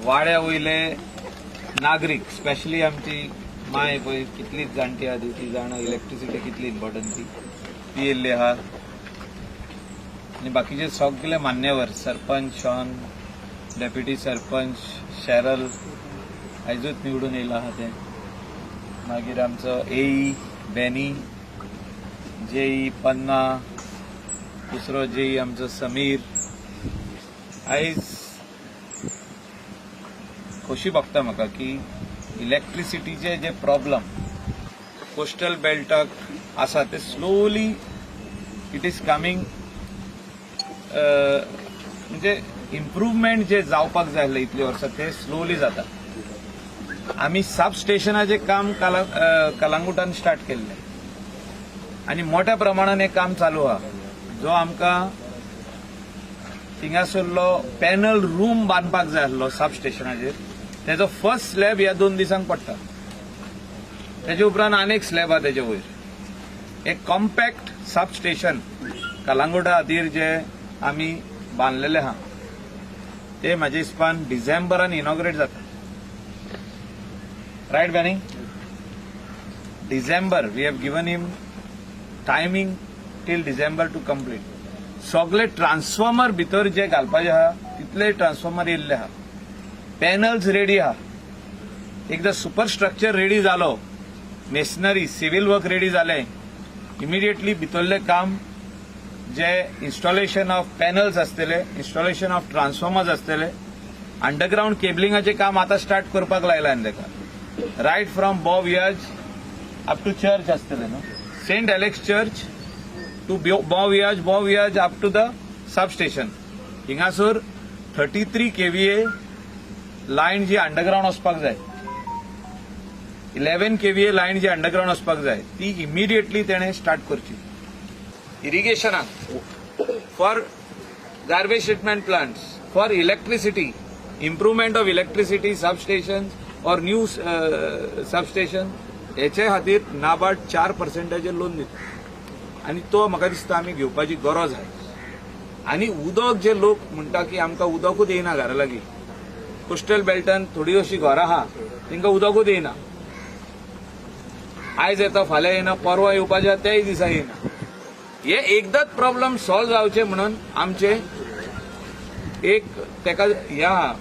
वाड्या वयले नागरीक, स्पेशली आमची माय पळय कितलीच जाणटी आहा ती, ती जाणा इलेक्ट्रिसिटी कितली इम्पॉर्टंट ती. ती येयल्ली आहा आनी बाकीचे सगळे मान्यवर, sarpanch Shaun, deputy sarpanch Cheryl, आयजूच निवडून येयला आहा ते. मागीर आमचो एई बेनी, जेई पन्ना, दुसरो जेई आमचो समीर. आयज खोशी भोगता म्हाका की इलेक्ट्रिसिटीचे जे प्रॉब्लम कोस्टल बेल्टाक आसा ते स्लोली it is coming. म्हणजे इम्प्रुवमेंट जे जावपाक जाय आसलें इतली वर्सां, ते स्लोली जाता. आमी सब स्टेशनाचें काम कलांगुटान स्टार्ट केल्लें आनी मोठ्या प्रमाणान हें काम चालू आहा. जो आमकां थिंगासरलो पॅनल रूम बांदपाक जाय आसलो सब स्टेशनाचेर, तेजो फर्स्ट स्लॅब ह्या 2 दिसांक पडटा. तेजे उपरांत आनीक स्लॅब आहा. तेजे वयर एक कॉम्पॅक्ट सब स्टेशन कलांगुटा खातीर जे आमी बांदलेले आहा, ते म्हाज्या हिसपान डिसेंबरान इनॉग्रेट जाता. Right, Benny? December. We have given him timing till December to complete. सगळे ट्रान्सफॉर्मर भितर जे घालपाचे आहा, तितले ट्रान्सफॉर्मर येयल्ले आहा, पॅनल्स रेडी आहा. एकदा सुपर स्ट्रक्चर रेडी जालो, मेसनरी, सिव्हिल वर्क रेडी जालें, इमिडिएटली भितरलें काम जे इन्स्टॉलेशन ऑफ पॅनल्स आसतले, इन्स्टॉलेशन ऑफ ट्रान्सफॉर्मर्स आसतले, अंडरग्रावंड केबलिंगाचें काम आतां स्टार्ट करपाक लायलां हांवें ताका, right from Bom Village up to church आसतलें न्हू, Saint Alex Church to Bom Village, Bom Village up to the sub station. हिंगासर 33 KVA line ji underground वचपाक जाय, 11 केव्हीए लायन जी अंडरग्रावंड वचपाक जाय, ती इमिडिएटली तेणें स्टार्ट करची. इरिगेशनाक, for garbage treatment plants, for electricity, improvement of electricity substation or new substation, हेचे खातीर नाबार्ड 4 पर्संटाचेर लोन दिता आनी तो म्हाका दिसता आमी घेवपाची गरज आहा. आनी उदक जे लोक म्हणटा की आमकां उदकूच येयना घरा लागीं, कोस्टल बेल्टान थोडी अशी घरां आहा, तांकां उदकूच येयना. आयज येता, फाल्यां येना, परवां येवपाचें तेय दिसा येयना. हे एकदाच प्रॉब्लम सॉल्व जावचे म्हणून आमचे एक तेका ह्या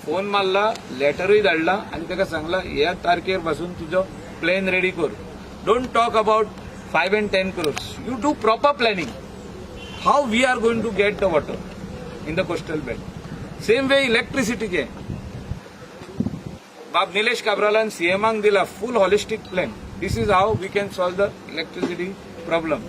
फोन मारला, लेटरूय धाडला आनी ताका सांगला, ह्या तारखेर पासून तुजो प्लॅन रेडी कर. Don't talk about 5 and 10 crores. You do proper planning how we are going to get the water in the coastal belt. Same way इलेक्ट्रिसिटीचे बाब निलेश काब्रालान सीएमाक दिला full holistic plan. This is how we can solve the electricity problem.